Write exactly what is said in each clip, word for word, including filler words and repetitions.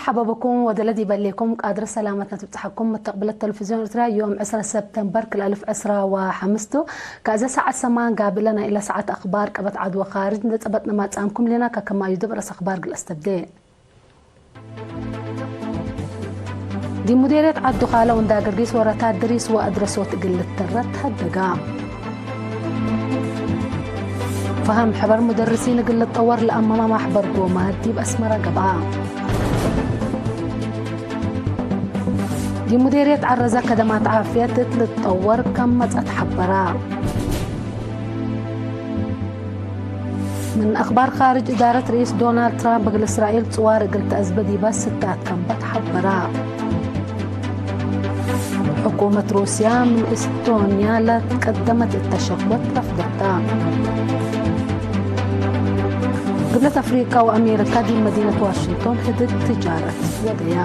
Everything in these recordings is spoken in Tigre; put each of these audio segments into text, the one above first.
ሐበብኩም ወደለ ዲበሌኩም ቃድር ሰላመት ነትብጽሐኩም። መተቅብለት ተለፍዝዮን ኤርትርያ ዮም ዕስራ ሰብተምበር ክል አልፍ ዕስራ ወሐምስ ቱ። ከአዘ ሰዓት ሰማን ጋብእ ለናይ እለ ሰዓት አክባር ቀበት ዐድ ወካርጅ እንዴ ጸበጥነ ማጽአምኩም ሌና። ከከማዩ ዲብ ረአስ አክባር እግል አስተብዴ። ዲብ ሙዴርየት ዐዱ ካለ ወእንዳ ገርጊስ ወራታት ድሪስ ወአድረሶት እግል ልተረት ተሀደጋ። ፈሀም ሕበር ሙደርሲን እግል ልጠወር ለአመመ ማሕበር ጎማት ዲብ አስመረ ገብአ። ዲብ ሙዴርየት ዐረዘ ከደማት ዓፍየት እት ልትጠወር ከም መጽአት ሐበራ። ምን አክባር ካርጅ፣ እዳረት ርኢስ ዶናልድ ትራምፕ እግል እስራኤል ጽዋር እግል ተአዝበ ዲበ ስታት ከንበት ሐበራ። ሕኩመት ሩስያ ምን ኤስቶንያ ለትቀደመት እተ ሸክወት ረፍደታ። ግብለት አፍሪቃ ወአሜሪካ ዲብ መዲነት ዋሽንግቶን ሕድድ ትጃረት ወደያ።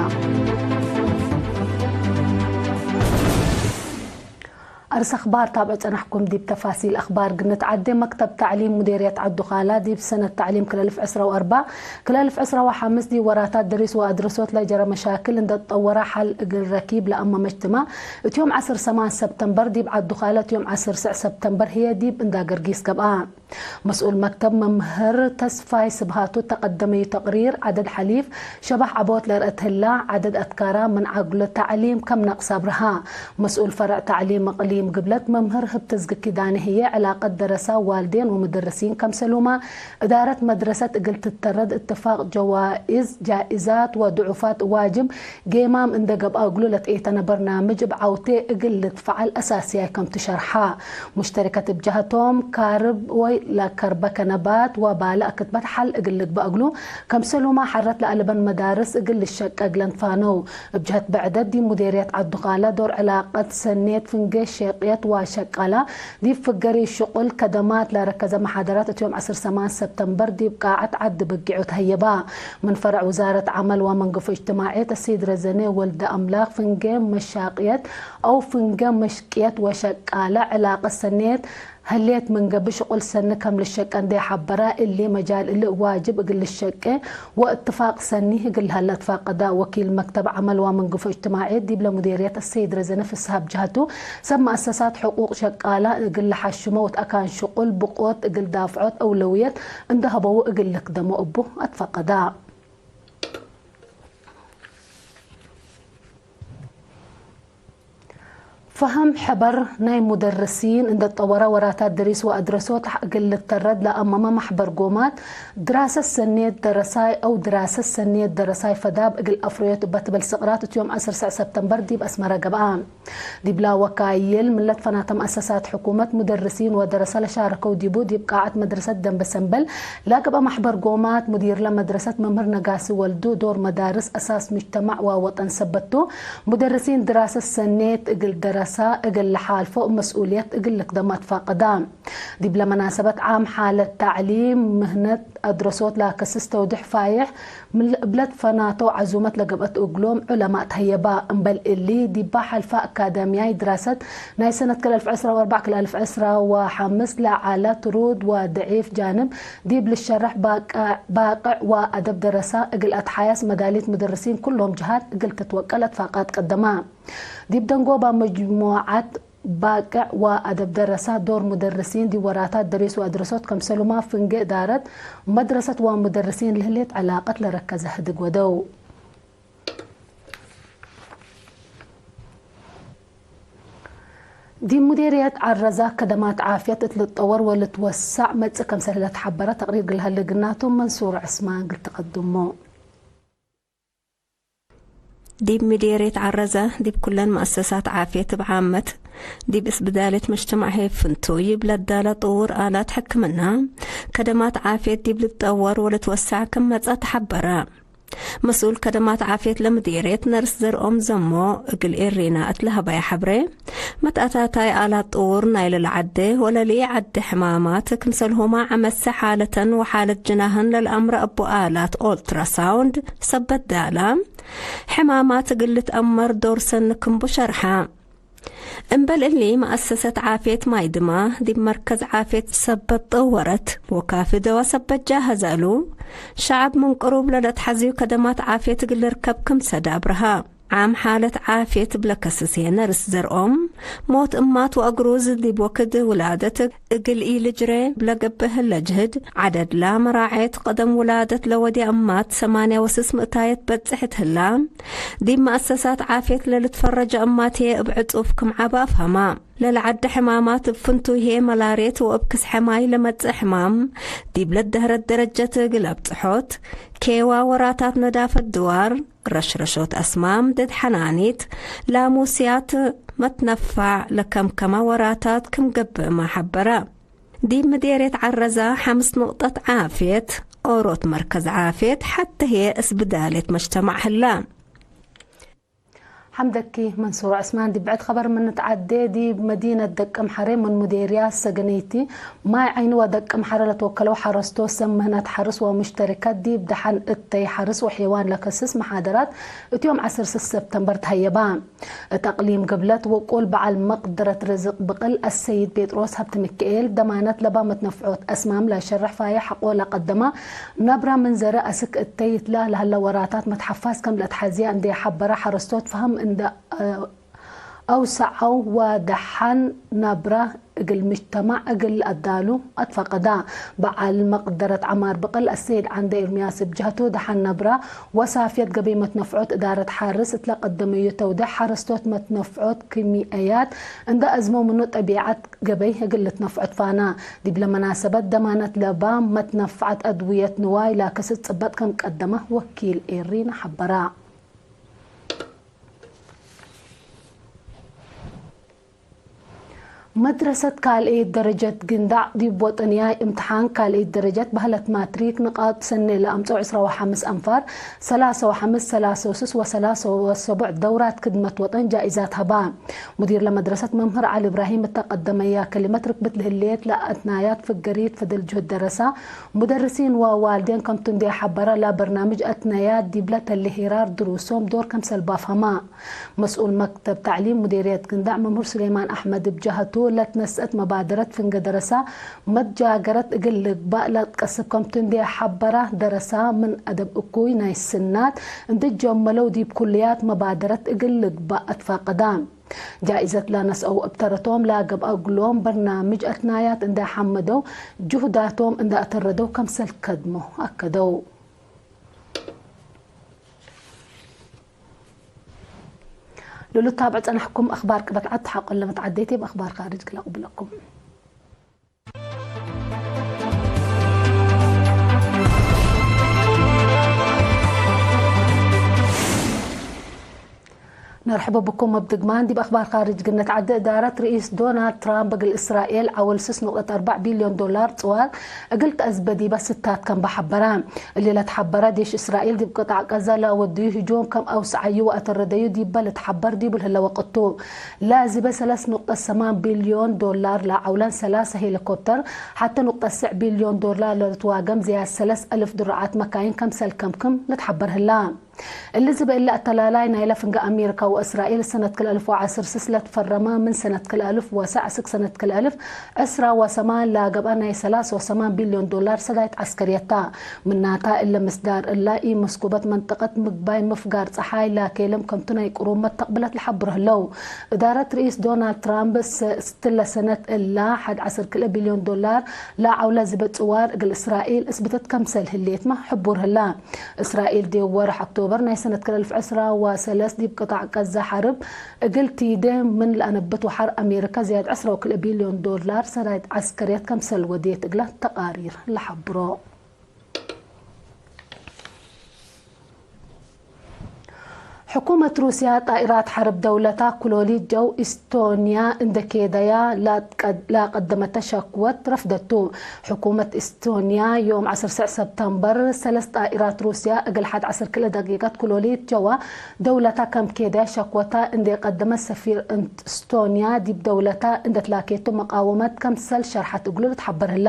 አርስ አክባር ታብዕ ጸናሕኩም። ዲብ ተፋሲል አክባር ግንትዓዴ። መክተብ ተዕሊም ሙዴርየት ዐዱ ካላ ዲብ ሰነት ተዕሊም ክል አልፍ ዕስራ ወአርበዕ ክል አልፍ ዕስራ ወሐምስ ዲብ ወራታት ድሪስ ወአድርሶት ለጀረ መሻክል እንዴ ትጠወረ ሐል እግል ረኪብ ለአመመ እጅትማዕ፣ እት ዮም ዐስር ሰማን ሰብተምበር ዲብ ዐዱ ካላ፣ እት ዮም ዐስር ስዕ ሰብተምበር ህዬ ዲብ እንዳ ገርጊስ ገብአ። መስኡል መክተብ መምህር ተስፋይ ስብሃቱ፣ ተቀደመዩ ተቅሪር ዐደድ ሐሊፍ ሸባህ ዐቦት ለርአት ህላ፣ ዐደድ አትካራ ምን ዐግሎ ተዕሊም ከም ነቅስ አብርሃ። መስኡል ፈርዕ ተዕሊም እቅሊም ግብለት መምህር ህብተዝጊ ኪዳነ ህዬ፣ ዕላቀት ደረሳ ዋልዴን ወመደርሲን ከምሰሉማ፣ እዳረት መድረሰት እግል ትተረድ እትፋቅ ጀዋኢዝ፣ ጃኢዛት ወድዑፋት ዋጅብ ጌማም እንዴ ገብአ እግሉ ለትኤተነ በርናምጅ እብ ዐውቴ እግል ልትፈዐል አሳስያይ ከምቱ ሸርሐ። ሙሽተሪከት እብ ጀሀቶም፣ ካርብ ወይ ለከርበ ከነባት ወባልዕ ክትበት ሐል እግል ልግበእ እግሉ፣ ከምሰሉማ ሐረት ለአለበን መዳርስ እግል ልሸቀግ ለንትፋነው። እብ ጀሀት ብዕደት፣ ዲብ ሙዴርየት ዐዱ ካላ ዶር ዕላቀት ሰኔት ፍንጌ ሸቅየት ወሸቃላ ዲብ ፍገሪ ሽቁል ከደማት ለረከዘ መሓደራት እት ዮም ዐስር ሰማን ሰብተምበር ዲብ ቃዐት ዐዲ በጊዖ ተሀየባ። ምን ፈረዕ ውዛረት ዐመል ወመንገፎ እጅትማዕየት አሰይድ ረዘነ ወልደአምላክ፣ ፍንጌ መሻቅየት አው ፍንጌ መሽቅየት ወሸቃለ ዕላቀት ሰኔት ህሌት ምን ገብእ ሽቁል ሰኒ ከም ልሸቄ እንዴ ሐበረ፣ እሊ መጃል እሊ ዋጅብ እግል ልሸቄ ወእትፋቅ ሰኒ እግል ለሀለ አትፋቀዳ። ወኪል መክተብ ዐመል ወመንገፎ እጅትማዕየት ዲብለ ሙዴርየት አሰይድ ረዘነ ፍስሐ እብ ጀሀቱ፣ ሰብ መአሰሳት ሕቁቅ ሸቃላ እግል ለሐሽሞ ወእት አካን ሽቁል ብቆት እግል ዳፍዖት አውለውየት እንዴ ሀበዉ እግል ልክደሞ እቡ አትፋቀዳ። ፈሀም ሕበር ናይ ሙደርሲን እንዴ ትጠወረ ወራታት ድሪስ ወአድረሶት እግል ልተረድ ለአመመ ማሕበር ጎማት፣ ድራሰት ሰኔት ደረሳይ አው ድራሰት ሰኔት ደረሳይ ፈዳብ እግል አፍረዮት እበ ትብል ስቅራት እት ዮም ዐስር ሰዕ ሰብተምበር ዲብ አስመረ ገብአ። ዲብላ ወካይል ምን ለትፈናተ መአሰሳት ሕኩመት፣ ሙደርሲን ወደረሰ ለሻረከው ዲቡ፣ ዲብ ቃዐት መድረሰት ደንበ ሰምበል ለገብአ ማሕበር ጎማት፣ ሙዲርለ መድረሰት መምህር ነጋሲ ወልዱ፣ ዶር መዳርስ አሳስ ሙጅተማዕ ወወጠን ሰበት ቱ። ሙደርሲን ድራሰት ሰኔት እግል ደረሳ እግል ለሓልፎ መስኡልየት እግል ልክደም አትፋቀዳ። ዲብለ መናሰበት ዓም ሓለት ተዕሊም፣ ምህነት፣ አድረሶት ለአከስስ ተውዲሕ ፋይሕ፣ ምን እብለት ፈናተው ዐዙመት ለገብአት እግሎም ዑለማእ ተህየባ። እምበል እሊ፣ ዲባ ሐልፋ አካዳምያይ ድራሰት ናይ ሰነት ክል አልፍ ዕስራ ወአርበዕ ክል አልፍ ዕስራ ወሐምስ ለዐለ ትሩድ ወደዒፍ ጃንብ ዲብ ልሸረሕ ባቅዕ፣ ባቅዕ ወአደብ ደረሳ እግል አትሓያስ መዳሊት ሙደርሲን ኩሎም ጀሃት እግል ትትወቀል አትፋቃት ቀደማ። ዲብ ደንጎባ መጅሙዓት ባቅዕ ወአደብ ደረሳ ዶር ሙደርሲን ዲብ ወራታት ድሪስ ወአድረሶት ከምሰሉማ ፍንጌ እዳረት መድረሰት ወሙደርሲን ለህሌት ዕላቀት ለረከዘ ህድግ ወደው። ዲብ ሙዴርየት ዐረዛ ከደማት ዓፍየት እት ልትጠወር ወልትወሳዕ መጽእ ከምሰል ለተሐበረ ተቅሪር እግል ለሀለ ግናቱ መንሱር ዕስማን እግል ተቀድሞ። ዲብ ምዴርየት ዐረዘ፣ ዲብ ኩለን መአሰሳት ዓፍየት እብ ዓመት፣ ዲብ እስብዳልየት መጅተማዕ ሄፍንቱ ይብ ለዳለ ጥውር አላት ሕክምና፣ ከደማት ዓፍየት ዲብ ልትጠወር ወልትወሳዕ ክም መጽአ ተሐበረ። መስኡል ከደማት ዓፍየት ለምዴርየት ነርስ ዘርኦም ዘሞ፣ እግል ኤሪና እት ለሀበየ ሐብሬ፣ መትአታታይ አላት ጥውር ናይለ ለዐዴ ወለልኢዐዴ ሕማማት፣ ክምሰልሁመ ዐመሰ ሓለተን ወሓለት ጅናህን ለልአምረ እቡ አላት ኦልትራሳውንድ ሰበት ዳላ፣ ሕማማት እግል ልትአመር ዶር ሰኒ ክምቡ ሸርሐ። እምበል እሊ፣ መአሰሰት ዓፍየት ማይ ድማ ዲብ መርከዝ ዓፍየት ሰበት ጠወረት ወካፊ ደዋ ሰበት ጃሀዘ እሉ። ሸዐብ ምን ቅሩብ ለለትሐዝዩ ከደማት ዓፍየት እግል ልርከብ ክምሰል አብረሃ። ዓም ሓለት ዓፍየት እብ ለከስሴ ነርስ ዘርኦም፣ ሞት እማት ወአግሩዝ ዲብ ወክድ ውላደት እግል ኢልጅሬ እብ ለገብእ ህለ ጅህድ፣ ዐደድላ መራዔት ቀደም ውላደት ለወድያ እማት ሰማንያ ወስስ ምእታየት በጽሕ እት ህላ፣ ዲብ መአሰሳት ዓፍየት ለልትፈረጀ እማት ህዬ እብ ዕጹፍ ክም ዐበ አፍሀማ። ለለዐደ ሕማማት እብ ፍንቱይ ህዬ መላርየት ወእብ ክስሐ ማይ ለመጽእ ሕማም ዲብ ለደህረት ደረጀት እግል አብጽሖት፣ ኬዋ ወራታት ነዳፈት ድዋር፣ ረሽረሾት አስማም ድድ ሐናኒት፣ ላሙስያት መትነፋዕ ለከምከመ ወራታት ክም ገብእመ ሐበረ። ዲብ ምዴርየት ዐረዛ ሐምስ ንቅጠት ዓፍየት፣ ኦሮት መርከዝ ዓፍየት፣ ሐተ ህዬ እስብዳልየት መጅተማዕ ህላ። ሐምደኪ መንሱር ዑስማን። ዲብ ብዕድ ኸበር ምን ንትዐዴ፣ ዲብ መዲነት ደቀምሐሬ ምን ሙዴርያት ሰገነይቲ ማይ ዐይኒ ወደቀምሐረ ለትወከለው ሐረስቶት ሰብ ምህነት ሐርስ ወሙሽተሪካት ዲብ ደሐን እተይ ሐርስ ወሔዋን ለከስስ መሓደራት እት ዮም ዐስር ሰብተምበር ተሀየባ። እት አቅሊም ግብለት ውቁል በዐል መቅደረት ርዝቅ ብቅል አሰይድ ጴጥሮስ ሀብተሚካኤል ደማነት ለባ መትነፍዖት አስማም ለሸርሕ ፋዬ ሐቆ ለቀደማ ነብረ ምን ዘረ አስክ እተይ ይትላ ለሀለ ወራታት መትሐፋዝ ከም ለአትሐዝየ እንዴ ሐበረ ሐረስቶት ፈሀም እንደ አውሰዐው ወደሐን ነብረ እግል ምጅተማዕ እግል ለአዳሉ አትፈቀዳ። በዐል መቅደረት ዐማር ብቅል አሰይድ ዐንደ ኤርምያስ እብ ጀህቱ፣ ደሐን ነብረ ወሳፍየት ገበይ መትነፍዖት እዳረት ሐርስ እት ለቀደመዩ ተውዴሕ ሐረስቶት መትነፍዖት ክሚእያት እንደ አዝመው ምኑ ጠቢዐት ገበይ እግል ልትነፍዖት ፋና። ዲብለ መናሰበት ደማነት ለባ መትነፍዐት አድውየት ንዋይ ላክስት ጽበጥ ከም ቀደመ ወኪል ኤሪና ሐበራ። መድረሰት ካልእየት ደረጀት ግንዳዕ ዲብ ወጠንያይ እምትሓን ካልእየት ደረጀት በህለት ማትሪክ ንቃጥ ሰኔ ለአምጽኦ ዕስራ ወሐምስ አንፋር ሰላሰ ወሐምስ፣ ሰላሰ ወስስ ወሰላሰ ወሰቡዕ ደውራት ክድመት ወጠን ጃኢዛት ሀባ። ሙዲር ለመድረሰት መምህር ዐሊ እብራሂም እተ ቀደመያ ከሊመት ርክብት ለህሌት ለአትናያት ፍገሪት ፈደል ጅሁድ ደረሳ፣ ሙደርሲን ወዋልዴን ከምቱ እንዴ ሐበረ ለበርናምጅ አትናያት ዲብለ ተሌ ሄራር ድሩሶም ዶር ከምሰል ባፍሀማ። መስኡል መክተብ ተዕሊም ሙዴርየት ግንዳዕ መምህር ሱሌማን አሕመድ እብ ጀሀቱ፣ ለትነስአት መባደረት ፍንገ ደረሳ መትጃገረት እግል ልግባእ ለትቀስብ ከምቱ እንዴ ሐበራ፣ ደረሳ ምን አደብ እኩይ ናይ ስናት እንዴ ጀመለው ዲብ ኩልያት መባደረት እግል ልግባእ አትፋቀዳ። ጃኢዘት ለነስአው እብ ተረቶም ለገብአ እግሎም በርናምጅ አትናያት እንዴ ሐመደው ጅሁዳቶም እንዴ አተረደው ከምሰል ከድሞ አከደው። ለልታብዕ ጸናሕኩም አኽባር ቅበት ዐድ ተሓቆለ መትዓዴቴ በአኽባር ካርጅ ክለ ቅብለኩም። ነርሕበ ብኩም እብ ድግማን ዲብ አኽባር ካርጅ ግነት ዐዲ። እዳረት ርኢስ ዶናልድ ትራምፕ እግል እስራኤል ዐውል ስስ ንቁጠት አርበዕ ቢልዮን ዶላር ጽዋር እግል ተአዝበ ዲበ ስታት ከምበ ሐበረ። እሊ ለትሐበረ ዴሽ እስራኤል ዲብ ቅጣዕ ቀዛ ለአወድዩ ህጁም ከም አውሰዐዩ ወአተረደዩ ዲበ ልትሐበር ዲቡ ለህለ ወቅቱ። ለዝበ ሰለስ ንቁጠት ሰማን ቢልዮን ዶላር ለዐውለን ሰላሰ ሄሊኮፕተር፣ ሐተ ንቁጠት ስዕ ቢልዮን ዶላር ለልትዋገም ዝያድ ሰለስ አልፍ ድሩዓት መካይን ከምሰል ከምክም ልትሐበር ህላ። እሊ ዝበ እለ አተላላይ ናይለ ፍንገ አሜሪካ ወእስራኤል ሰነት ክልኤ አልፍ ወዐስር ስስ ለትፈረመ ምን ሰነት ክልኤ አልፍ ወሰዕ እስክ ሰነት ክልኤ አልፍ ዕስራ ወሰማን ለገብአ ናይ ሰላስ ወሰማን ቢልዮን ዶላር ሰዳይት ዐስከርየት ተ። ምናታ እለ ምስዳር እላ ኢመስኩበት መንጠቀት ምግባይ ምፍጋር ጸሓይ ላኬለም ከምቱ ናይ ቅሩብ መተቅብለት ለሐብሮ ህለው። እዳረት ርኢስ ዶናልድ ትራምፕ ስ-፣ ስትለ ሰነት እላ ሐድ ዐስር ክልኤ ቢልዮን ዶላር ለዐውለ ዝበ ጽዋር እግል እስራኤል እስብተት ከምሰል ህሌትመ ሕቡር ህላ። እስራኤል ዲብ ወርሕ ኦክቶበር ናይ ሰነት ክልኤ አልፍ ዕስራ ወሰለስ ዲብ ቅጣዕ ቀዛ ሐርብ እግል ቲዴ ምን ለአነብት ወሐር አሜሪካ ዝያድ ዕስራ ወክልኤ ቢልዮን ዶላር ሰራይት ዐስከርየት ከምሰል ወዴት እግለ ተቃሪር ለሐብሮ። ሕኩመት ሩስያ ጣኢራት ሐርብ ደውለታ ክሎሊት ጀው ኢስቶንያ እንደ ኬደያ ላትቀድ-፣ ላቀደመተ ሸክወት ረፍደቱ። ሕኩመት ኢስቶንያ ዮም ዐስር ሰብተምበር ሰለስ ጣኢራት ሩስያ እግል ሐድ ዐስር ክልኤ ደቂቀት ክሎሊት ጀዋ ደውለታ ከም ኬደያ ሸክወታ እንዴ ቀደመት ሰፊር እን-፣ ኢስቶንያ ዲብ ደውለታ እንደ ትላኬቱ መቃወመት ከምሰል ሸርሐት እግሉ ልትሐበር ህላ።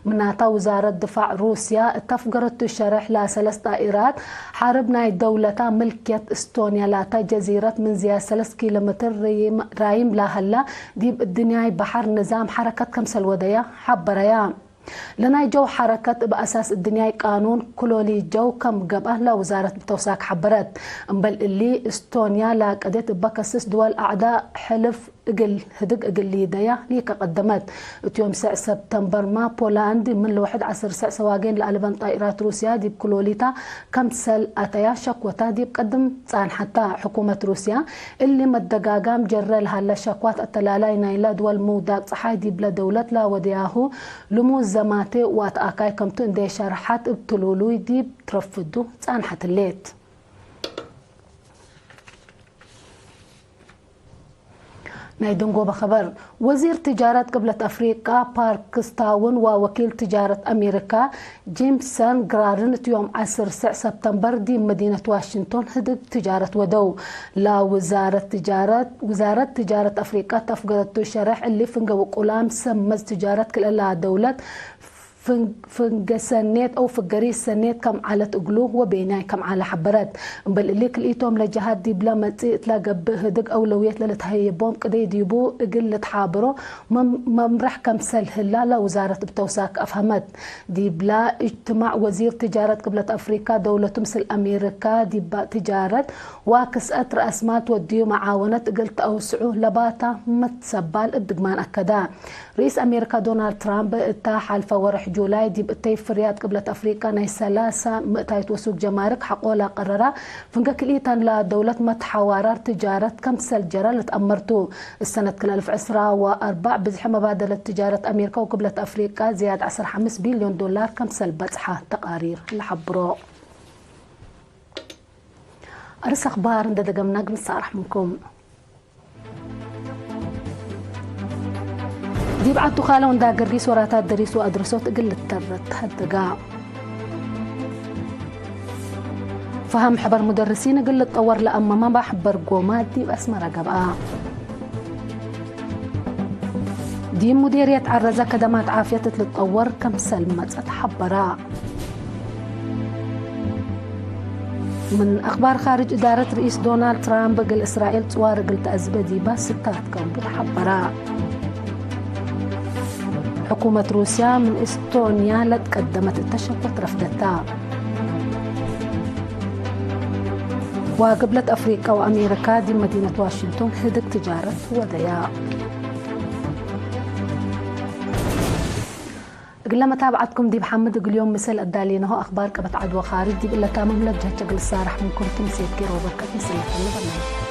ምናታ ውዛረት ድፋዕ ሩስያ እት አፍገረቱ ሸርሕ ለሰለስ ጣኢራት ሐርብ ናይ ደውለታ ምልክየት ኤስቶንያ ላተ ጀዚረት ምን ዝያድ ሰለስ ኪሎ ሜትር ራይም፣ ራይም ለሀላ ዲብ እድንያይ በሐር ንዛም ሐረከት ከምሰል ወደያ ሐበረያ። ለናይ ጀው ሐረከት እብ አሳስ እድንያይ ቃኑን ክሎሊ ጀው ከም ገብአ ለውዛረት ብተውሳክ ሐበረት። እምበል እሊ፣ ኤስቶንያ ላቀደት እበ ከስስ ድወል አዕዳእ ሕልፍ እግል ህድግ እግል ሊደያ ሊከ ቀደመት። እት ዮም ስዕ ሰብተምበርመ፣ ፖላንድ ምን ለወሕድ ዐስር ስዕ ሰዋጌን ለአልበን ጣኢራት ሩስያ ዲብ ክሎሊታ ከምሰል አተያ ሸክወታ ዲብ ቀድም ጻንሐታ። ሕኩመት ሩስያ እሊ መደጋጋም ጀረ ለሀለ ሸክዋት አተላላይ ናይላ ድወል ምውዳቅ ጸሓይ ዲብለ ደውለት ላወደያሁ ልሙዝ ዘማቴ ወአትአካይ ከምቱ እንዴ ሸርሐት እብ ትሉሉይ ዲብ ትረፍዱ ጻንሐት ህሌት። ናይ ደንጎበ ኸበር። ወዚር ትጃረት ቅብለት አፍሪቃ ፓርክስ ታውን ወወኪል ትጃረት አሜሪካ ጂምሰን ግራርን እት ዮም ዐስር ስዕ ሰብተምበር ዲብ መዲነት ዋሽንግቶን ህድግ ትጃረት ወደው። ለውዛረት ትጃረት፣ ውዛረት ትጃረት አፍሪቃ ተፍገረቱ ሸረሕ እሊ ፍንገ ውቁላም ሰብ መዝ ትጃረት ክልኤ ደውለት ፍን-፣ ፍንገ ሰኔት አው ፍገሪት ሰኔት ከም ዐለት እግሉ ወቤናይ ከም ዐለ ሐበረት። እምበል እሊ ክልኢቶም ለጀሃት ዲብለ መጽእ እት ለገብእ ህድግ አውለውየት ለልትሀየቦም ቅደይ ዲቡ እግል ልትሓብሮ መም-፣ መምረሕ ከምሰል ህላ ለውዛረት እብ ተውሳክ አፍሀመት። ዲብላ እጅትማዕ ወዚር ትጃረት ቅብለት አፍሪካ ደውለቱ ምስል አሜሪካ ዲባ ትጃረት ዋክስአት ረአስማል ትወድዩ መዓወነት እግል ተአውስዑ ለባታ መትሰባል እብ ድግማን አከዳ። ርኢስ አሜሪካ ዶናልድ ትራምፕ እተ ሐልፈ ወርሕ ጁላይ ዲብ እተይ ፍርያት ቅብለት አፍሪቃ ናይ ሰላሳ ምእታይት ወሱግ ጀማርክ ሐቆ ለአቀረራ ፍንገ ክልኢተን ለደውለት መትሐዋራር ትጃረት ከምሰል ጀረ ልትአመርቱ። እሰነት ክል አልፍ ዕስራ ወአርበዕ ብዝሐ መባደለት ትጃረት አሜሪካ ወቅብለት አፍሪቃ ዝያድ ዐስር ሐምስ ቢልዮን ዶላር ከምሰል በጽሐ ተቃሪር ለሐብሮ። አርስ አክባር እንደ ደገምና ግምሳራሕ ምንኩም። ዲብ ዐዱ ካለው እንዳ ገርጊስ ወራታት ደሪስ ወአድረሶት እግል ልተረት ተሀደጋ። ፈሀም ሕበር ሙደርሲን እግል ልጠወር ለአመመ ማሕበር ጎማ ዲብ አስመረ ገብአ። ዲብ ሙዴርየት ዐረዘ ከደማት ዓፍየት እት ልጠወር ከምሰል መጸት ሐበራ። ምን አክባር ካርጅ፣ እዳረት ርኢስ ዶናልድ ትራምፕ እግል እስራኤል ጽዋር እግል ተአዝበ ዲባ ስታት ከንቡ ተሐበራ። ሕኩመት ሩስያ ምን ኤስቶንያ ለትቀደመት እተ ሸኮት ረፍደታ። ወቅብለት አፍሪቃ ወአሜሪካ ዲብ መዲነት ዋሽንግቶን ህድግ ትጃረት ወደያ። እግለ መታብዐትኩም ዲብ ሐምድ እግል ዮም ምስል አዳሌነሆ አክባር ቀበት ዐድ ወካርጅ ዲብ እለ ታምም ለብጀት ሸክል ሳርሕ ምንኩም ክምሴት ጌሮ በከት ምስለኩም ንበናይ።